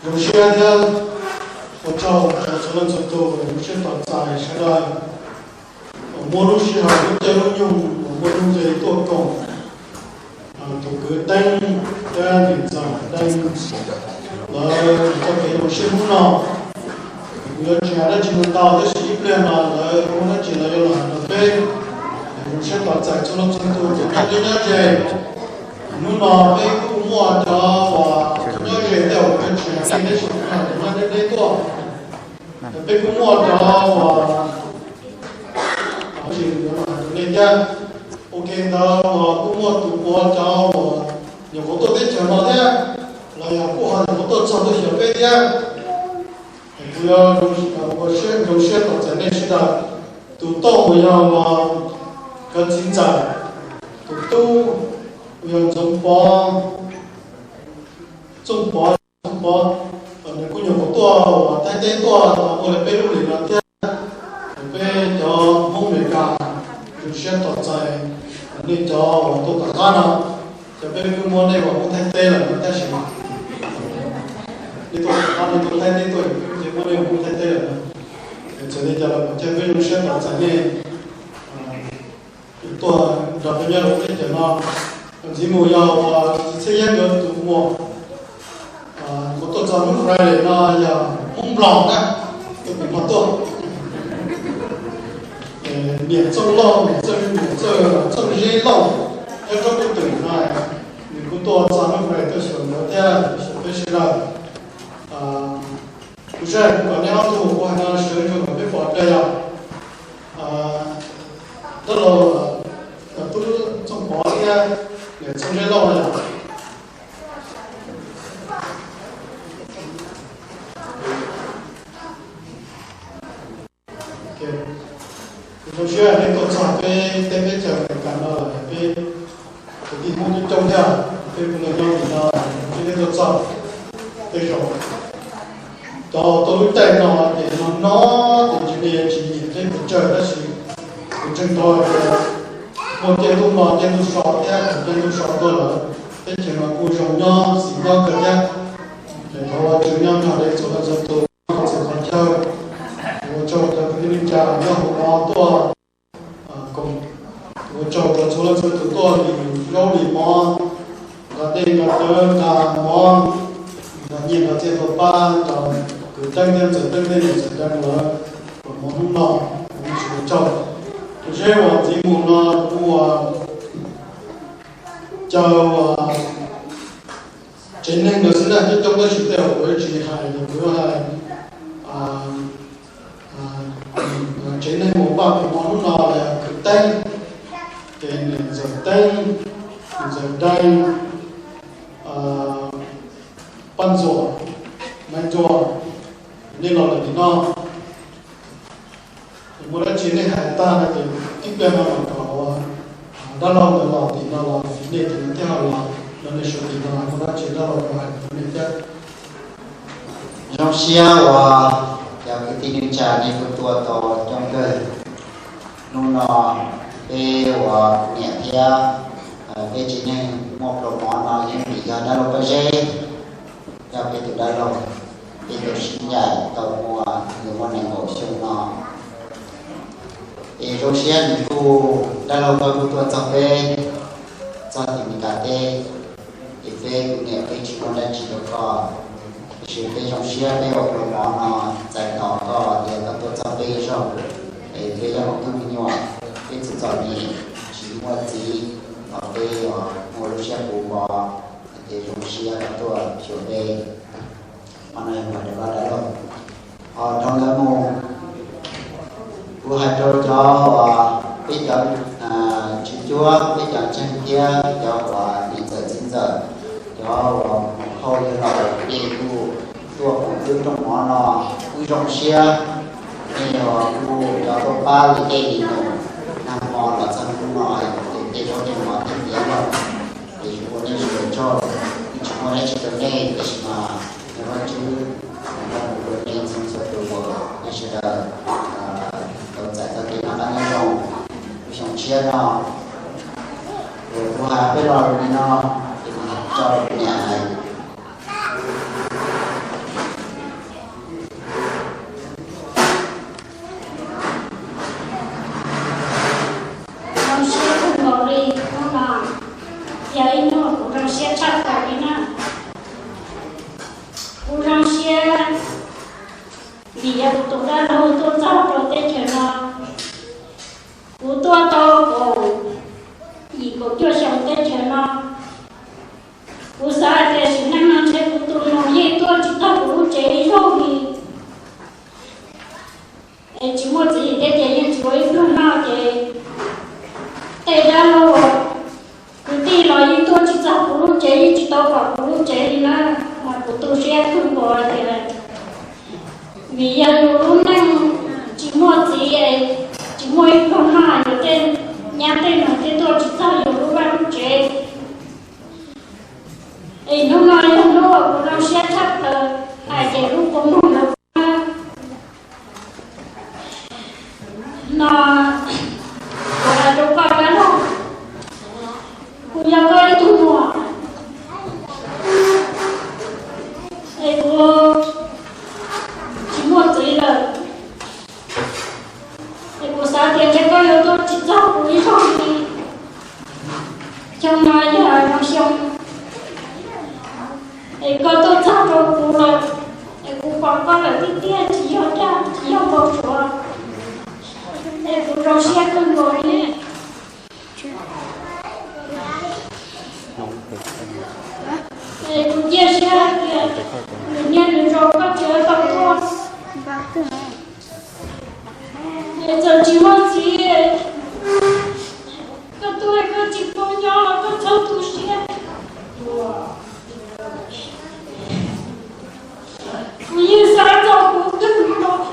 Zoo siab thiab ua tsaug rau txhua leej txhua tus uas zoo siab tos txais sawv daws uas muaj lub sij hawm lub caij lub nyoog uas muaj nuj nqis tuaj koom tus kwv Teeb thiab niam ntxawm Teeb lawv txoj kev zoo siab hnub no. Kuv yuav tsis hais dab tsi ntau ntau, tab sis ib pliag no lawv muaj dab tsi lawv yuav los hais rau peb. Zoo siab tos txais txhua leej txhua tus cov nyob deb nyob ze. Hnub no peb kuj muaj cov uas nyob ze tej uas yuav tsis hais li tab sis kuv hais cov nyob deb deb tuaj. Peb kuj muaj cov uas tsis yuav los hais rau nej thiab. Ua ke ntawd uas kuj muaj tus puav cov uas nyuam qhuav tuaj teb chaws no thiab, los yog kuj ho nyuam qhuav tuaj txog tuaj xyuas peb thiab. Kuv yuav ua siab zoo siab tos txais nej sawv daws. Tus toj uas yog uas cov txiv ntxawm, tus tub uas yog Ntxoov Pov, Txooj Pov, Txooj Pov, nws kuj nyuam qhuav tuaj uas Thaib teb tuaj ua li peb lub lim no thiab. Peb cov Hmoob Amelikas zoo siab tos txais nej cov uas tuaj tom qab no. Ces peb kuj muab nej uas Hmoob Thaib teb lawm no tab sis nej tuaj tom qab, nej tuaj Thaib teb tuaj, peb kuj muab nej uas Hmoob Thaib teb lawm no. Txawm li cas los kuj cia peb zoo siab tos txais nej tuaj nrog peb nyob rau teb chaws no. Ntxiv mus yog uas Txiv Txhiaj Yeeb nkawd tus muam, uas tuaj txog hnub Friday no yog Hmoob Nplog na, tuaj tim no tuaj. Niam Txooj Lauj, niam Txooj, niam Txooj Zeb Lauj, nyob rau Pub Twm no, nws kuj tuaj txog hnub Friday tuaj xyuas nkawd thiab xyuas peb sawv daws. Kuv saib kuv kom nej ob tug kuv hais no sawv ntsug kom peb pom pliag yog dab laug Tub Txooj Pov thiab niam Txooj Zeb Lauj yog. Kuv zoo siab nej tuaj txog peb teb peb chaws Amelikas no los peb kwv tij Hmoob coob coob thiab, peb kuj los nyob tim no, zoo siab nej tuaj txog. Tej zaum cov tuaj lub caij no ces no no ces ntshe nej yuav tsis nyiam peb pes tsawg tab sis kuv ntseeg tau tias muaj tej ntuj no tej ntuj so thiab tej ntuj so tuaj lawm, teb chaws no kuj zoo nyob xis nyob kawg thiab. Ces thov Vajtswv nyob nrog nej txhua leej txhua tus, txhua qhov chaw. Ua tsaug rau kwv tij neej tsa nyob hauv no tuaj koom, ua tsaug rau txhua leej txhua tus tuaj lim zaub lim mov, nqa dej nqa cawv nqa mov, nqa nyiaj nqa txiaj tuaj pab rau kwv Teeb thiab ntxawm Teeb thiab niam ntxawm Teeb lawv, uas hnub no kuv tsis ua tsaug. Tus seb uas ntxiv mus no kuv ua caw uas tsev neeg lawv xwb na, coob coob tab sis tej uas kuv yuav tsis hais los kuv yuav hais tsev neeg uas npaj mus ua hnub no los yog kwv Teeb, ces niam ntxawm Teeb, niam ntxawm Deeb, Paj Ntxuam, Maiv Ntxuam, nej los lawm tim no. Muaj dab tsi nej hais tag no ces tib pliag no mam kom dab laug ntawd los tim no los nej thiaj li los no, nej sawv tim no muaj dab tsi dab laug yuav hais rau nej thiab. Zoo siab uas cov kwv tij neej tsa nej kuj tuaj tau coob kawg. Hnub no peb uas kuv niam thiab peb tsev neeg muaj pluas mov no yeej vim yog dab laug Paj Zeb, yog peb tus dab laug, peb tus sib ncaim tau muaj nws muaj nees nkaum xyoo no. Es zoo siab nws kuj, dab laug koj kuj tuaj txog peb, txog tim Meskas teb, es peb kuv niam peb tsis muaj dab tsi rau koj, tiam sis peb zoo siab peb ua pluas mov no txais tos koj tias koj tuaj txog peb ib zaug, es peb yog me tub me nyuam, peb txom txom nyem tsis muaj txiv, los peb muaj lub siab puv npo, ces zoo siab koj tuaj xyuas peb. Qhov no yog hais rau dab laug. Ho dhau ntawd mus, kuv hais rau cov uas peb cov tswv cuab, peb cov ntseeg thiab cov uas niam ntxawm txiv ntxawm, cov uas hauj yawg laus, nej kuj tuaj koom wb rooj mov no, wb zoo siab. Nej uas kuj cov tuaj pab li dej li num nag hmo los txog hnub no, ces tej zaub tej mov thiaj tiav lawm. Ces ua nej sawv daws tsaug, wb tsis muaj dab tsi rau nej, tab sis mas yog Vajtswv nrog mus rau nej txhua txhua tus, nej sawv daws tau txais tau kev noj qab nyob zoo lub xyoo tshiab no. Kuv hais peb lo lus li no, ces kuv tso rau kuv niam hais. Kuv zoo siab vim yog kuv tus dab laug tuaj txog rau teb chaws no. Kuv tuaj tau kaum yim kaum cuaj xyoo teb chaws no. Kuv xav hais tias sim neej no ntshe kuv tus nus yeej tuaj tsis txog kuv lub tsev ib zaug li. Es tsis muaj txiv thiab ces yeej tsis ua ib pluag noj ces tej dab laug kwv tij los yeej tuaj tsis txog kuv lub tsev, yeej tsis tau pom kuv lub tsev li na, mas kuv tu siab kawg nkaus tias vim yog yus lub neej tsis muaj txiv, tsis muaj ib pluag noj, yus tej nyab tej nus thiaj tuaj tsis txog yus lub vaj lub tsev. Es hnub no yog hnub uas kuv zoo siab tshaj plaws hais tias lub kua muag ntawd no, kuv hais rau koj dab laug, kuv yog koj ib tug muam, es kuv tsis muaj txiv lawm, es kuv xav tias ntshe koj yuav tuaj tsis txog kuv ib zaug li. Xyoo no yog zoo xyoo es koj tuaj txog rau kuv lawm, es kuv pom koj lawm tiag tiag, tsis yog dag tsis yog npau suav, es kuv zoo siab kawg nkaus li. Es kuv cia siab hais tias nws niaj nws zaus koj tsis tau tuaj. Es txawm tsis muaj txiv, koj tuaj koj tsis paub nyob los koj txhob tu siab. Kuv yeej xav txog kuv twg los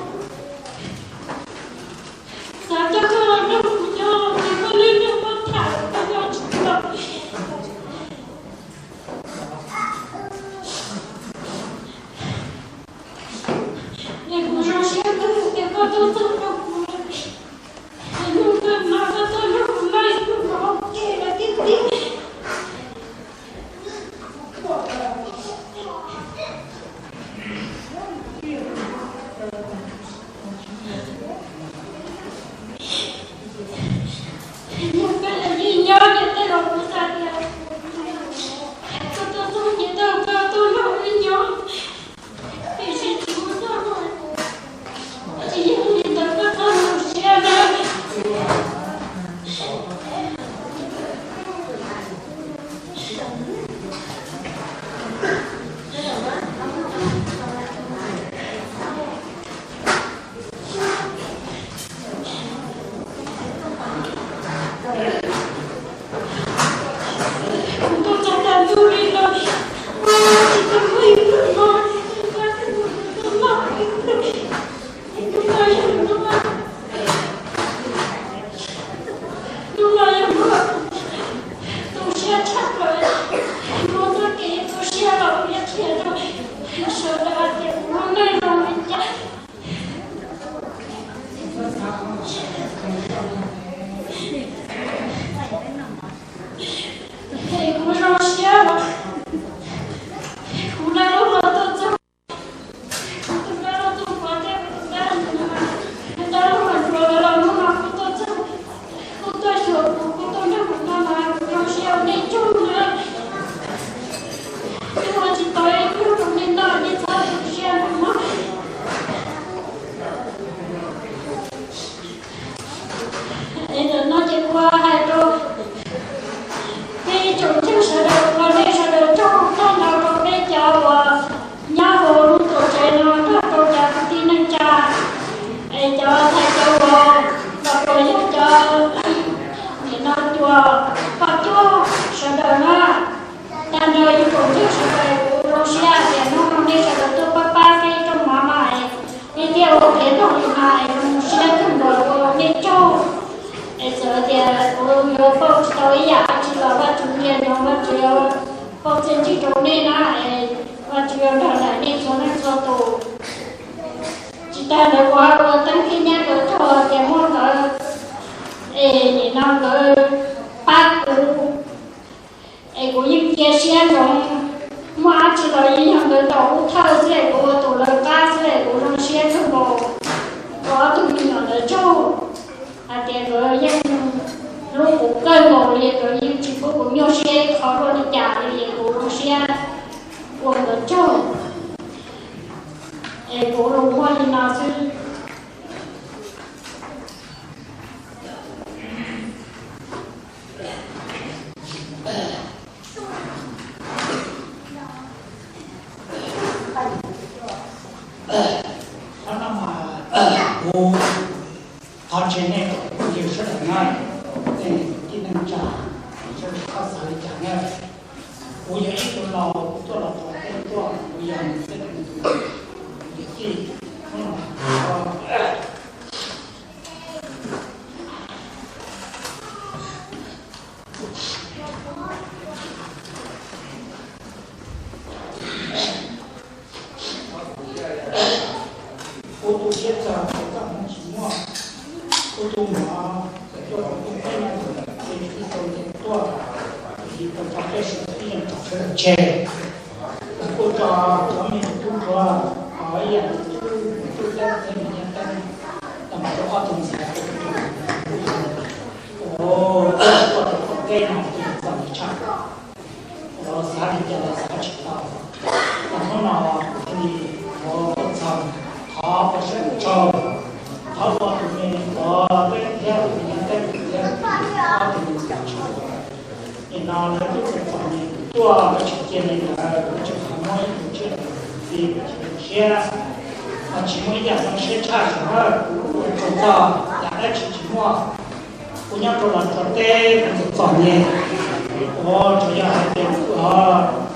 xav coj koj los nrog kuv nyob, ces koj lub neej muab tham koj nyob tsis tau. Es kuv zoo siab kawg tias koj tuaj txog rau kuv, es hnub kawg no koj tuaj nrog kuv noj ib pluag mov ua ke lawm tiag tiag. Yog koj yog yeej nyob ces tej zaum kuv xav tias koj tuaj txog ces tau koj tuaj nrog wb nyob, tiam sis tsis muaj txoj hmoo, tsis yog li ntawd koj txhob tu siab na. Hnub no yog hnub tu siab tshaj plaws, hnub txoj kev tu siab los kuv yuav qhia rau sawv daws hais tias kuv lub neej zoo li cas. Es kuv zoo siab, kuv dab laug los tuaj txog, kuv tus dab laug tuaj pov tej kuv tus dab laug, kuv dab laug mas tsuas lawv los hnub no kuj tuaj txog, kuj tuaj xyuas kuv, kuj tuaj nrog kuv noj mas kuv zoo siab ua nej tsaug na. Twb ua tsis tau ib pluag rau nej noj, nej txhob tu siab no mog. Es ntawm no ces kuv hais rau peb tsoom ntseeg sawv daws ua nej sawv daws tsaug, tag nrho rau peb cov uas nyob hauv lub tuam tsev no, nrog rau cov kwv tij neej tsa, es cov thawj cov hauv, los puas yog cov nim no cuas poj cuag sawv daws na. Tag nrho ib tsoom ntseeg sawv daws, kuv zoo siab tias hnub no nej sawv daws tuaj pab pab peb rooj mov no es peb thiaj ua kev noj li no es zoo siab kawg nkaus, ua nej tsaug. Es txawm tias kuv yuav pauj tsis tau ib yam dab tsi los Vajtswv ntiag no Vajtswv yuav pauj txiaj ntsig rau nej na, es Vajtswv yuav nrog nraim nej txhua leej txhua tus. Tsis tas ntawd kuv ua teeb khib nyiab rau tog tias muaj nkawd, es nim no nkawd pab kuv, es kuv yeej cia siab ntsoov, muaj dab tsi los yeej yog nkawd ntaus ub thawj xwb es kuv ua tus lawv qab xwb es kuv zoo siab kawg nkaus, ua ob tug me nyuam ntawd tsaug, hais tias nkawd yeej hlub kuv kawg nkaus li, nkawd yeej tsis pub kuv nyuaj siab ib qho luaj li cas li, kuv zoo siab ua nkawd tsaug. Es kuv lus muaj li no xwb. Qhov no mas kuv thov tseg nej kom kuv yws sawv daws na, nej tib neeg tsa, sawv daws tsis txhob xav li cas na. Kuv yog ib tug laus, kuv tuaj los txog tej tuaj, kuv yog nws txij nws tus, kuv yog tij, hnub no kuv tu siab txog ces txoj hmoov tsis muaj, kuv tu mov ces tuaj kuv tu peb nyuag ces tsis tau ces tuaj, ces tau tso peb sawv daws ib leeg tso sawv daws tseg. Kuv kuj tso cov me tub ntsuag ib yam li tub, tub Teeb thiab me nyab Teeb, tau mas rau ob tug ntxhais kuv tuaj rau qaum teb no ces txom nyem tshaj. Los xav li cas los xav tsis tau. Tau hnub no kuv thiaj li ua tuaj txog, thov ua siab ntuj tsaug, thov ua tus me los peb thiab tus me nyab Teeb thiab ob tug me ntxhais tshaj. Nim no lawv twb txom txom nyem tuaj, lawv tsis cia li ntawd, lawv tseem muab ib tug tsiaj txiv tsis zoo siab, mas tsis muaj ib yam zoo siab tshaj. Kuv ua tsaug txog yam dab tsi tsis muaj. Kuv nyob rau los tso teb kuv txom txom nyem, ua tsuas yog hais tias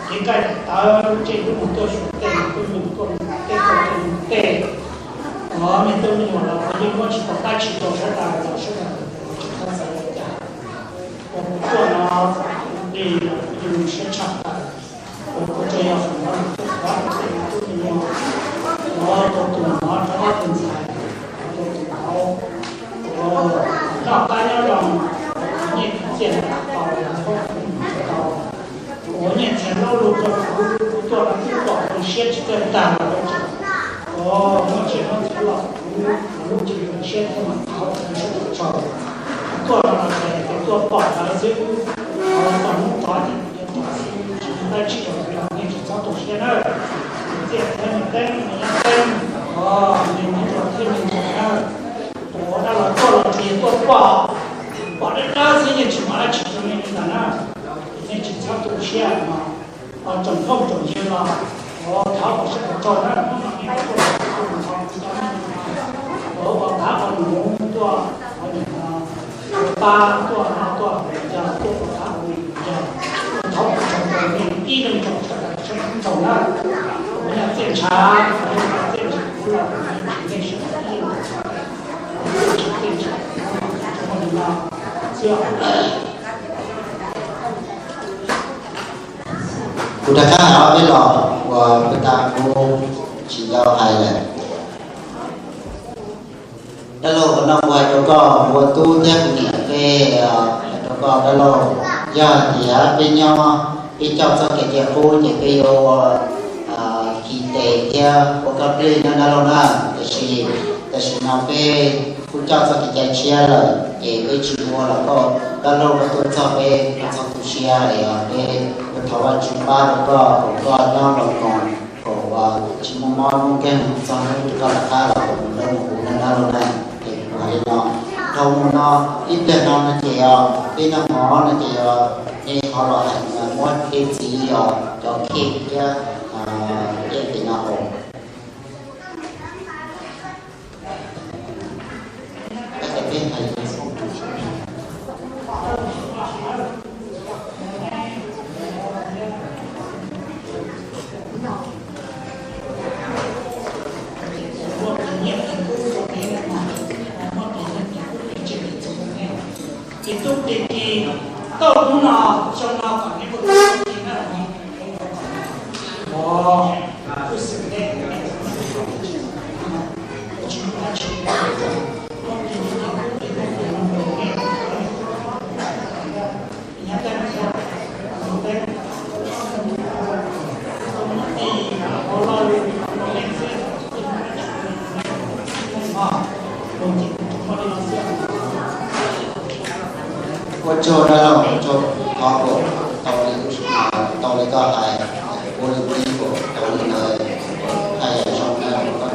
kev koj tawv ntsej muag tuaj xyuas tej, tuaj mus tuaj mus tej tuaj tej mus tej, ua me tub me nyuam los kuv yeej muab tsis tau dab tsi rau sawv daws los sawv daws tsis txhob xav li cas. Ua kuv tuaj no li los kuv yeej zoo siab tshaj plaws. Ua kuv tsuas yog feem no kuv tuaj thov rau tej me tub me nyuam, ua rau tus mov rau ob tug ntxhais, ua rau tus mov, ua noj qab nyob zoo, nyiaj txiag tau, tau, ua nyiaj txiag loj lug rau kuv, kuv tuaj no kuj pom zoo siab tsis txawj tag los rau tseem, ua muaj tsiaj muaj txhuv los kuv lub tsis zoo siab thiab mas thov sawv daws tsaug. Tuaj no los ces tuaj pom lawv xwb, txog hnub rov ces kuv yuav rov xwb, tsis muaj dab tsi rau lawv, nej tsis txhob tu siab nawb. Kuv txiaj thiab me Teeb me nyab Teeb, ua me nyuam rau thiab me ntxhais nawb. Ua dab los tuaj los tsuas yog tuaj pom, pom dawb dawb xwb yeej tsis muaj dab tsi rau nej li ntawd na. Nej tsis txhob tu siab no. Tsoom phooj tsoom ywg los, ua thov ua siab ua tsaug na, hnub no nej tuaj ua ua qav ua nus tuaj, ua nim no ua pab tuaj no tuaj yog tuaj ua qav ua nus yog, thov ua tsaug rau nej ib leeg tsaug sawv daws sawv daws tsaug na. Ua nyaj txiaj ntshav, ua nyaj txiaj ntshav kuv los nej sawv daws ib leeg tsaug, txiaj ntshav kuv los tsaug li no xwb. Kuv rov qab hais ob peb los uas puag ta kuv tsis tau hais lawm. Dab laug, qhov no kuv hais rau koj ua tub thiab kuv niam peb hais rau koj dab laug, yog tias peb nyob peb coj txoj kev cai qub ces peb yuav ua khi tes thiab ua koj plig na dab laug na. Tiam sis, tam sim no peb kuj coj txoj kev cai tshiab lawm ces peb tsis ua los koj dab laug koj tuaj txog peb koj txhob tu siab es peb ua thov Vajtswv pab rau koj kom koj nyob los koom kom tsis muaj mob muaj nkeeg txog hnub koj rov qab los mus nrog mus kuv na dab laug na. Ces kuv hais li no, dhau mus no ib pliag no no ces os peb noj mov no ces os nej ho los hais muab tej txiv os cov khej thiab tej pem no os. Ces tub ces tau hnub no xyoo no kom neb ua tau txoj kev na. Ua tsaug dab laug, ua tsaug, thov kom tau li, tau li koj hais, ua li tib kom tau li ntawd, hais zoo na, koj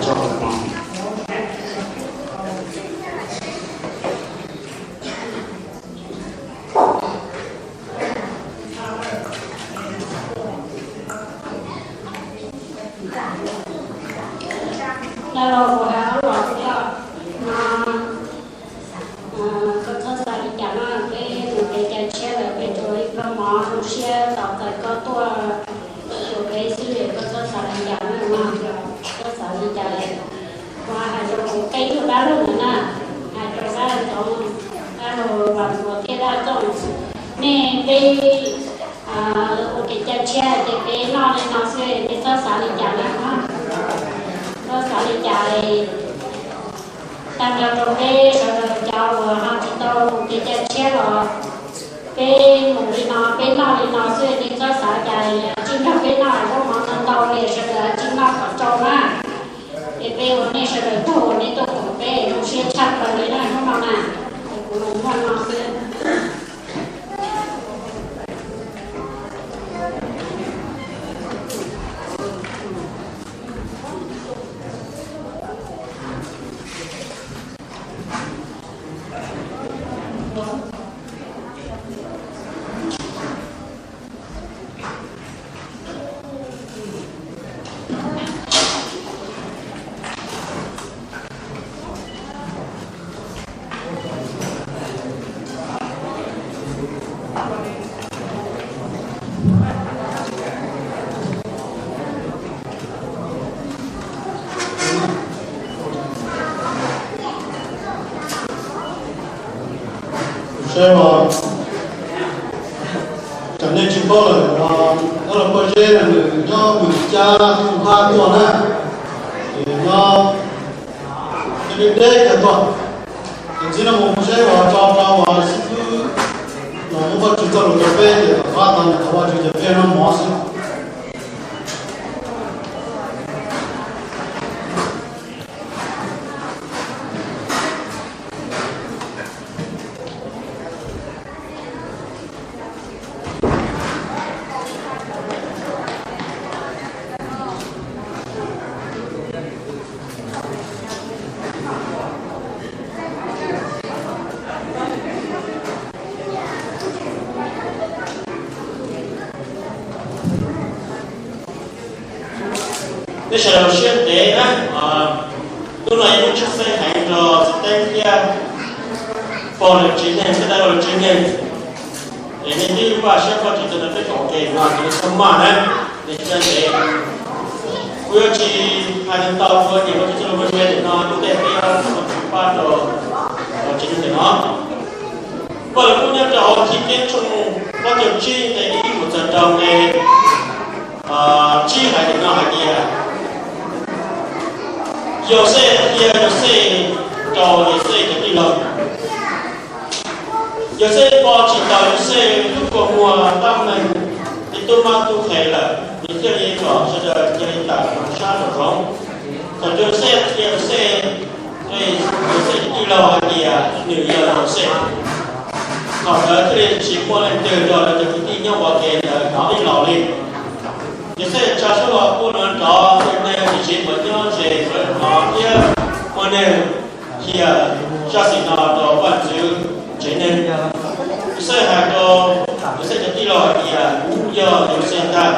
Los kuv hais ob los xwb os. No, koj txhob xav li cas no, peb mus kev cai tshiab lawm peb rau ib pluag mov zoo siab tos txais koj tuaj rau peb xwb, koj txhob xav li cas no, txhob xav li cas. Kuv hais rau kuv peb tug dab laug ntawd na, hais rau dab ntxoov, dab laug Vam Ntxuas thiab dab Txooj, nej peb ua kev cai tshiab ces peb noj li no xwb, nej txhob xav li cas na. Txhob xav li cas. Tag nrho rau peb sawv daws cov uas ho tsis tau ua kev cai tshiab los, peb mus li no peb noj li no xwb, nej txhob xav cas. Tsis nrog peb noj zaub mov ntau ntau li, sawv daws tsis noj kom tsau na. Es peb ua nej sawv daws tuaj, ua nej tuaj koom peb zoo siab tshaj plaws li na hnub no na. Es kuv los muaj no xwb. Saib os, tsam nej tsis paub lawm, dab laug Paj Zeb nws nyob Mws Cab Xyooj Hab tuaj na, ces nyob deb deb kawg tuaj. Ces txij no mus saib uas tso tso uas xib fwb los muab Vajtswv txoj lus rau peb ces tom qab tau nws qhov Vajtswv ces peb noj mov xwb. Nej sawv daws siab ntev na, hnub no yog hnub tshwj xeeb heev rau Txiv Teeb thiab pog lawv tsev neeg thiab dab laug lawv tsev neeg. Es nej twb npaj siab Vajtswv tau nrog peb koom tes no ces nej txhob maj na, nej siab ntev. Kuv yuav tsis hais ntau ntau, kuv niam Vajtswv txoj lus Vajtswv tias no lub ntiaj teb peb yuav pab rau tsev neeg ntawm no. Vaj Lus Kub nyob rau hauv Chivkeeb tshooj plaub caug tsib nqe ib mus txog rau nqe tsib hais tias no hais tias, Yauxej thiab Yauxej rau Yauxej cov tij laug. Yauxej pom tsis taus Yauxej lub kua muag tab meeg, tej tub mab tub qhe lawm, nws thiaj li kom sawv daws cia li tawm sab nraum zoov. Thaum Yauxej qhia Yauxej, Yauxej cov tij laug hais tias nws yog Yauxej, thaum ntawd thiaj li tsis muaj leej twg nrog lawv cov kwv tij nyob ua ke ntawd hnov ib los li. Yauxej tsa suab los pub lawv nrov, tej neeg tsis tsev puas nyob ze lawv hnov thiab muaj neeg qhia zaj xwm no rau vaj ntxwv tsev neeg. Yauxej hais rau Yauxej cov tij laug hais tias, Kuv yog Yauxej ntag,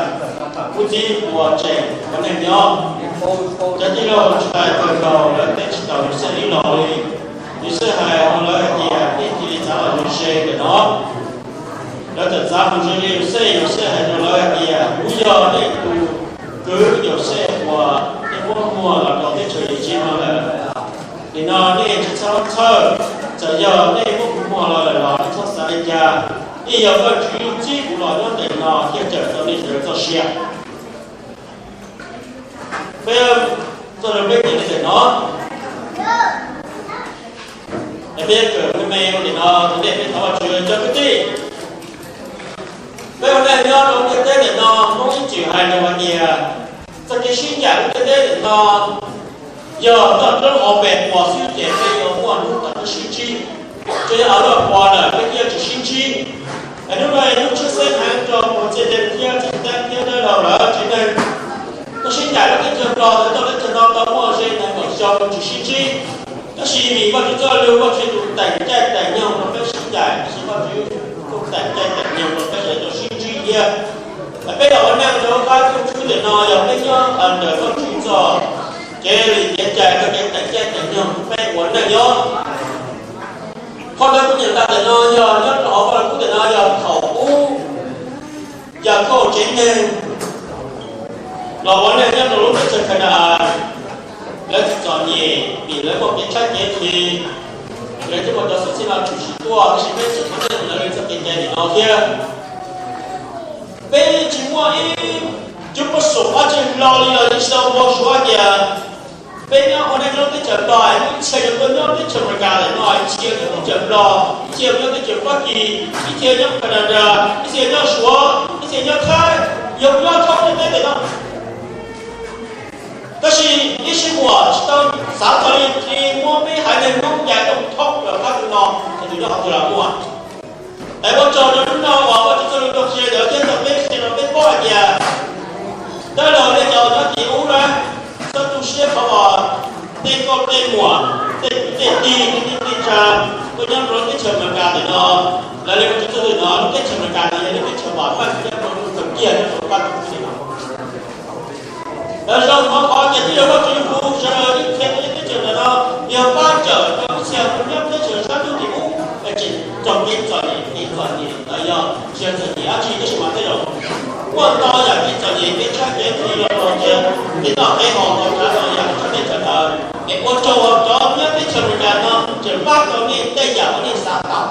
kuv txiv puas tseem ua neej nyob? Cov tij laug tsis hais kawg nkaus, lawv teb tsis taus Yauxej ib los li. Yauxej hais rau lawv hais tias, Nej cia li txav los ze ze ntawm no. Lawv txawm txav mus ze ze Yauxej. Yauxej hais rau lawv hais tias, Kuv yog nej tus kwv Yauxej uas nej muab muag los rau teb chaws Iziv no lawm. Nim no nej tsis txhob txhawj, txawm yog nej muab kuv muag los lawm los nej txhob xav li cas. Yeej yog Vajtswv txib kuv los nyob ntawm no thiaj cawm tau nej sawv daws txoj sia. Peb txoj lus peb qiv li ntawm no. Es peb kawm me me ua nim no tus dej peb thov Vajtswv cov kwv tij. Peb ua neej nyob rau lub ntiaj teb ntawm no, Hmoob ib txwm hais lus hais tias, txoj kev sib ncaim lub ntiaj teb ntawm no yog noj roob haus pes puas xwb ces peb yuav muaj hnub tau sib ntsib. Tsuas yog av luaj pos lawm peb thiaj tsis sib ntsib. Es hnub no yog hnub tshwj xeeb heev rau Muas Txiaj Nteeg thiab Txiaj Teeb thiab dab laug lawv tsev neeg tau sib ncaim lub teb chaws Nplog, tau teb chaws no tau muaj ze nees nkaum xyoo tsis sib ntsib. Tab sis vim Vajtswv txoj lus, Vajtswv tus teem caij teem nyoog rau peb sib ncaim, tab sis Vajtswv kuj teem caij teem nyoog rau peb sawv daws tau sib ntsib thiab. Peb los ua neej rau lub qab ntuj ntawm no yog peb nyob ntawm Vajtswv txoj kev lim kev cai, ua neej nyob. Qhov ntawd kuv nyeem ntawm no yog nyob rau hauv Vaj Lug Kub ntawm no yog thaum ub Yakaus tsev neeg los ua neej nyob rau lub teb chaws Khanas, lawv tsis txom nyem vim lawv muaj kev tshaib kev nqhis, lawv thiaj muaj cov xwm txheej no tshwm sim tuaj, tab sis peb tseem muaj lawv txoj kev cai nim no thiab. Peb tsis muaj ib cub pob xum dab tsi hlo li los yeej tsis tau npau suav tias peb nyob ua neej nyob teb chaws Nplog, ib txhia yuav tuaj nyob teb chaws Amelikas ntawm no, ib txhia nyob teb chaws Nplog, ib txhia nyob teb chaws Fab Kis, ib txhia nyob Kanadas, ib txhia nyob Suav, ib txhia nyob Thaib, yog nyob thoob ntiaj teb ntawm no. Tab sis ib sij huam tsis tau xav txog li, tsis muab peb haiv neeg Hmoob cais tuaj thoob plaws qab ntuj no, es tus nyob qhov twg los muaj. Es ua tsaug rau hnub no uas Vajtswv txoj lus tau qhia ntawd thiab tau peb qhia rau peb paub hais tias dab laug nej cov nyob tim ub na, txhob tu siab qhov uas tej nkauj tej muam, tej kwv tej tij, tej tij tej tsa tuaj nyob rau lub teb chaws Amelikas ntawm no, lawv li Vajtswv txoj lus no, lub teb chaws Amelikas ntawm no yog lub teb chaws uas Vajtswv cov nplua nuj txawv kiag nyob rau pab tus tib no. Lawv zoo hmov qhov tias twb yog Vajtswv hu sawv daws ib txhia tuaj nyob teb chaws ntawm no, yog pab cawm rau ib txhia mus nyob teb chaws sab ntuj tim ub, es tseem raug kev txom nyem, kev txom nyem los yog tsis yog txom nyem dab tsi tab sis mas tej zaum muaj ntau yam kev txom nyem, kev tshaib kev nqhis los rau tias kev noj kev haus ntau tsav ntau yam txog teb chaws ntawd. Es ua tsaug cov nyob teb chaws Amelikas no tseem pab tau nej tej yam uas nej xav tau.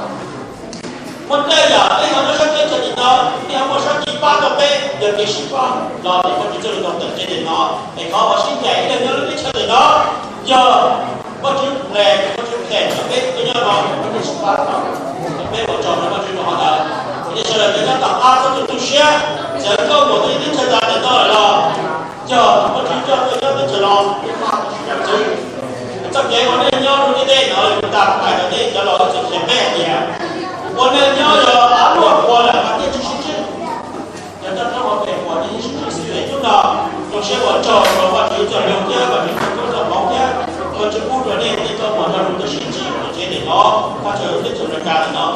Muaj tej yam peb ho nyob sab teb chaws tim no, nej ho muaj sab tiv pab tau peb, yog kev sib pab los peb Vajtswv txoj lus tau tawm tseg ntawm no. Es qhov uas sib ncaim ib leeg nyob lub teb chaws ntawm no yog Vajtswv hle, Vajtswv khem rau peb tuaj nyob no, Vajtswv sib pab tau. Peb ua tsaug rau Vajtswv rau qhov ntawd. Nej sawv daws cov nyob tom qab txhob tu tu siab, txawm nkauj muam tuaj nyob teb chaws ntawm no lawm los yog Vajtswv coj tuaj nyob teb chaws no, peb pab tau sib pab xwb. Txoj kev ua neej nyob rau ntiaj teb no, yus tas hais rau nej cov laus txim qhia peb hais tias ua neej nyob yog av luaj quas lawm mas thiaj tsis sib ntsib. Yog coj rab hauv pes quas nej sib ntsib xwb es hnub no zoo siab ua tsaug rau Vajtswv txoj lus thiab Vajtswv txoj koob txoj hmoov thiab Vajtswv pub rau nej tej nkauj muam nkauj nus tau sib ntsib rau tsev neeg no, Vajtswv teb chaws Amelikas ntawm no.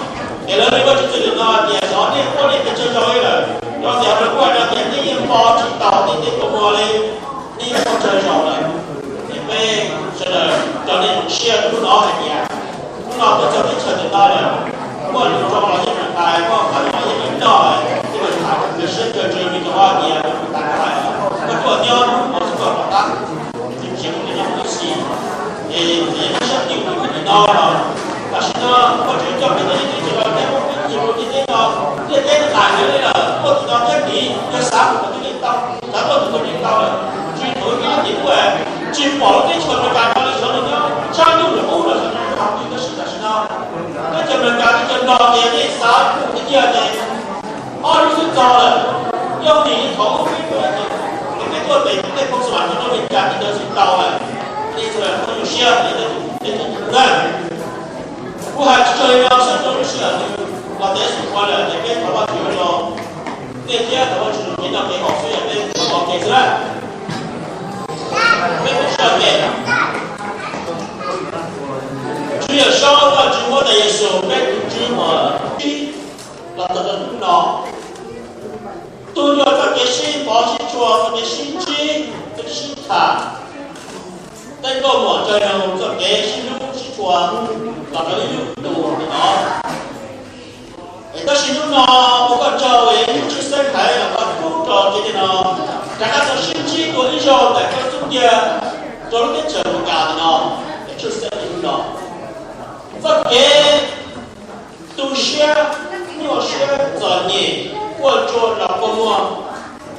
Es lawv li Vajtswv txoj lus no hais tias xyov nej quaj nej kev tsawg zaus li lawm, rau tias lawv kuj hais tias nej yeej npo tsis tau nej tej kua muag li, nej yeej quaj tsawg zaus lawm. Es peb sawv daws rau nej hloov siab hnub no hais tias hnub no tuaj txog teb chaws ntawm no lawm, muaj lus zoo los yeej meem hais, muaj qhov zoo los yeej meem noj, yeej meem tham, siab tsawg tsawg vim rau qhov tias tas hais, koj tuaj nyob hnub no tsis tau tom qab, tsis tsis muaj nyob ib xis, es txiv sab tim tus hnub no los tam sim no Vajtswv coj peb tuaj nyob teb chaws no thiab muab peb coj rau ntiaj teb no, ntiaj teb no tas lawm li lawm, tuaj tim no thiab tim yog xav mus qhov twg yeej tau, xav tuaj tus twg yeej tau lawm. Tsis tau ib tim ub tsis pom lub teb chaws Amelikas no li xyov nws nyob sab ntuj nws qub los xyov nws nyob qhov twg, tab sis tam sim no teb chaws Amelikas teb chaws Nplog tias nej xav mus tiag tiag ces ob hnub xwb txog lawm. Yog vim li qhov ub peb tuaj ces peb tuaj pem tej phoo xas vas rau Amelikas ces tsis tau lawm. Nej sawv daws txhob nyuaj siab, peb tuaj tus teb chaws Nplog na. Kuv hais tsis tshua li no, sab rau lub sij hawm nws los tev xus ua lawm ces peb thov Vajtswv los, nej thiab thov Vajtswv los kev noj kev haus xwb, peb thov los kev xwb na. Peb mus sawv kev. Tswv Yawm Saub Vajtswv muab tais Yexus peb tus Tswv uas tib los txog rau hnub no, tus yog txoj kev sib pov sib tshua, txoj kev sib ntsib, txoj kev sib tham, tej nkauj muam ntawm no txoj kev sib hlub sib tshua los rau ib lub ntu no. Es tab sis hnub no ua koj tsaug es hnub tshwj xeeb hais los koj pub rau tsev neeg no rov qab tau sib ntsib dua ib zaug ntawm koj xub ntiag rau lub teb chaws Amelikas no, es tshwj xeeb hnub no txoj kev tu siab, nyuaj siab, txom nyem, quaj ntsuag los kua muag,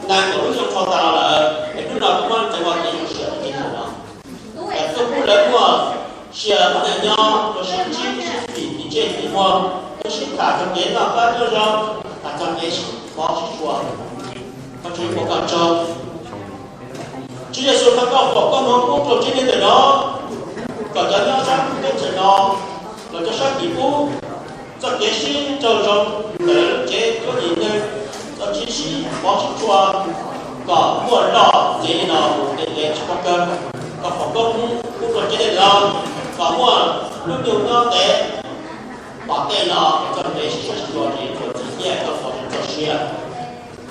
nees nkaum lub xyoo dhau tas los lawm, es hnub no kuv muab ntxeev ua kev zoo siab rau tsev neeg no. Tuaj pub lawv muaj sia hauv neej nyob, tuaj sib ntsib sib fim tim ntsej tim muag, tuaj sib tham txog kev noj qab nyob zoo, tham txog kev sib pov sib tshua. Koj Tswv ua koj tsaug. Tswv Yexus, thov koj foom koob hmoov pub rau tsev neeg ntawm no, kom cov nyob sab ntuj teb chaws no los cov sab tim ub, txoj kev sib raug zoo ntawm lub tsev cuab yim neeg, txoj kev sib pov sib tshua kom muaj loj ntev li no mus ntev ntev tsis paub kawg. Koj foom koob hmoov pub rau tsev neeg no kom muaj hnub nyoog nyob ntev tom ntej no, kom txoj kev sib sab sib hlub tsis tshua txim thiab koj foom txoj sia.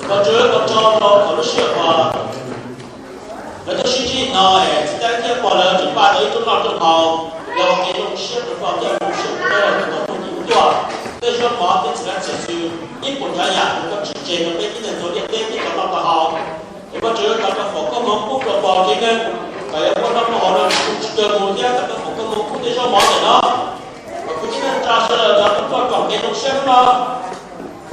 Koj Tswv, koj tsaug rau thaum lub sij hawm uas lawv tuaj sib ntsib no es txiv Teeb thiab pog lawv tseem npaj tau ib rooj noj rooj haus, Yog kev zoo siab rau koj thiab zoo siab rau peb los tau tug tim tuaj, tej zaub mov tej txiv hmab txiv xwm ib puas tsav yam uas koj tsim tseg rau peb tib neeg ntxhua ntiaj teb thiab cov noj cov haus. Es Vajtswv, thov koj foom koob hmoov pub rau pog tsev neeg kom yog muaj noj muaj haus no tsis kawg mus thiab thov koj foom koob hmoov pub tej zaub mov ntawm no kom kwv tij neej tsa sawv daws los tau tuaj koom kev zoo siab hnub no.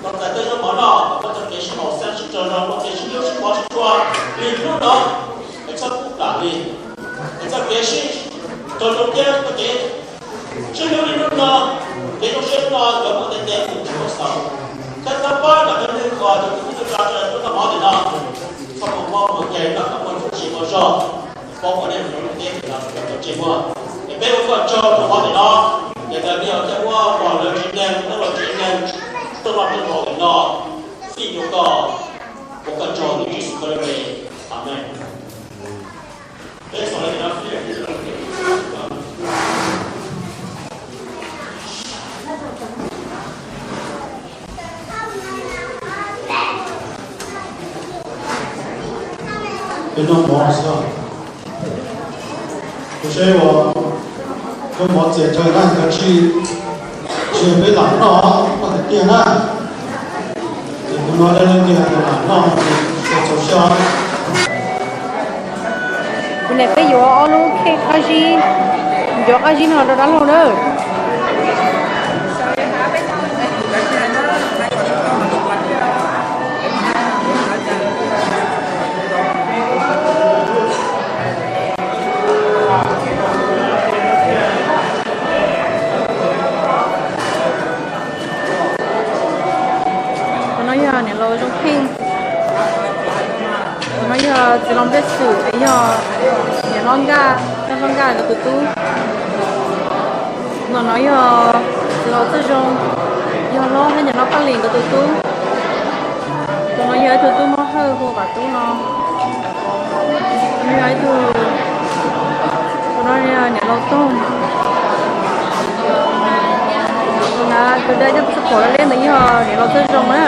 Koj txais tej zaub mov no kom koj txoj kev sib haum xeeb sib tsaug zog, koj kev sib hlub sib pov sib tshua li hnub no, es txhob pub plam li, es txoj kev sib raug zoo thiab koj kev sib hlub li hnub no, kev zoo siab hnub no yuav muaj ntev ntev mus tsis muaj xaus. Thiab txhob pab kom cov neeg uas cov kwv tij neej tsa sawv daws tuaj noj mov ntawm no txhob muaj mob muaj nkeeg, kom muaj txuj ci ua zog, pab kom nej mus rau lub teb chaws no tau txoj sia muag. Es peb ua koj tsaug rau qhov ntawm no, ces ntawd nej yuav thiaj muab pog lawv tsev neeg, lawv tsev neeg tuaj noj tuaj haus ntawm no fij rau koj, ua koj tsaug ntawm Yexus Khetos lub npe. Amees. Peb noj mov xwb, kuv saib uas koj mov txias tsawv na, koj tsis, tsis peb lam noj, koj tiag tiag na. Ces kuv hnov dab laug tias lam noj, ces txaus siab. Kuv niam peb yuav ob lub kheej qab zib, yuav qab zib no rau dab laug na. Tus no yog niam laus Zoo Kheej. Tus no yog txiv laus Npliaj Xwm, yog niam hlob Nkaj, Nkaj Nkaj nkawd tus tub. Tus no yog txiv laus Txawj Zoo, yog hlob thiab niam hlob Paj Lis nkawd tus tub. Tus no yog ib tug tub Hmoob Hawj hu Vam Tub no. Tus no yog ib tug, tus no yog niam laus Toog. Tus na tus dawb coj txoj phuam laj liab ntawd yog niam laus Txawj Zoo na.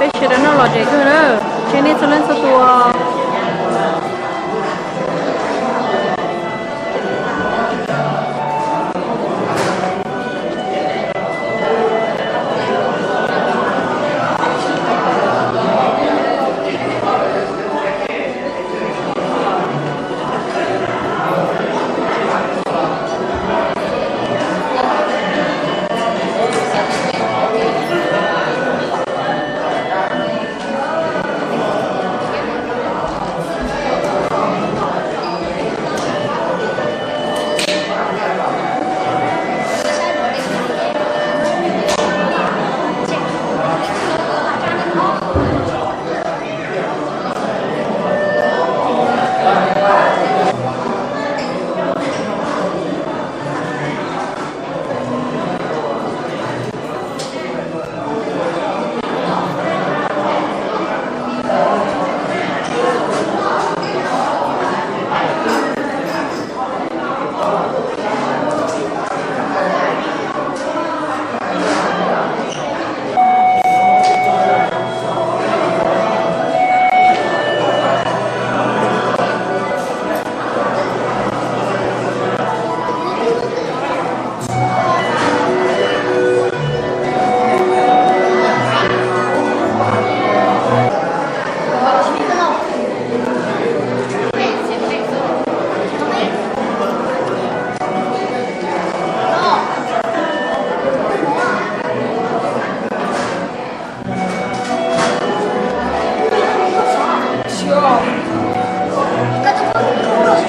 Peb sawv daws noj lom zem kawg na, tsheb nej txhua leej txhua tus.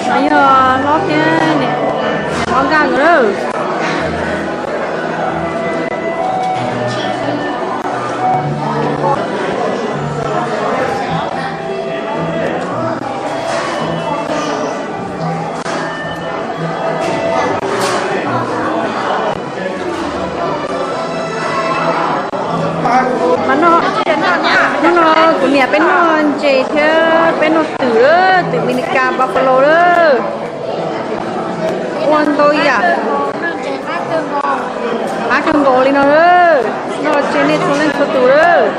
No yog hlob thiab niam hlob Nkaj nkawd lawm. Mas no, hnub Peb noj ntses thiab peb noj twm lawm, twm Meskas Buffalo lawm. Ua ntau yam, qab kawg nkaus li no lawm. Noj tsis nej txhua leej txhua tus lawm.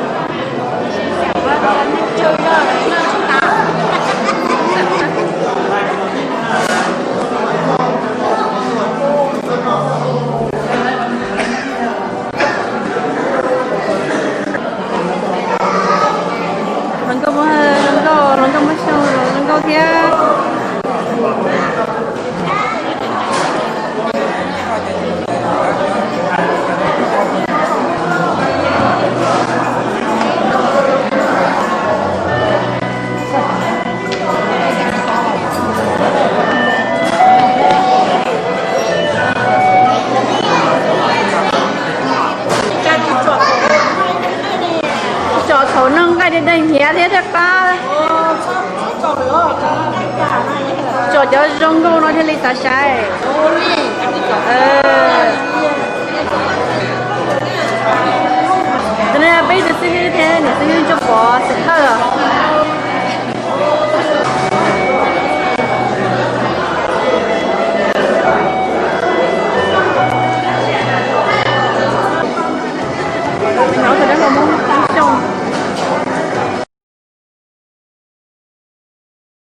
Hluas nkauj, hluas nkauj, hluas nkauj muaj xyoo, hluas nkauj thiab. Tsom thaum noj nqaij dawb dawb hnyav thiab thiaj qab. Tsom cov zoo nkauj no thiaj li xav sai. Peb tus xib hwb thiab niam xib hwb Ntsuag Pov xeem Thawj os.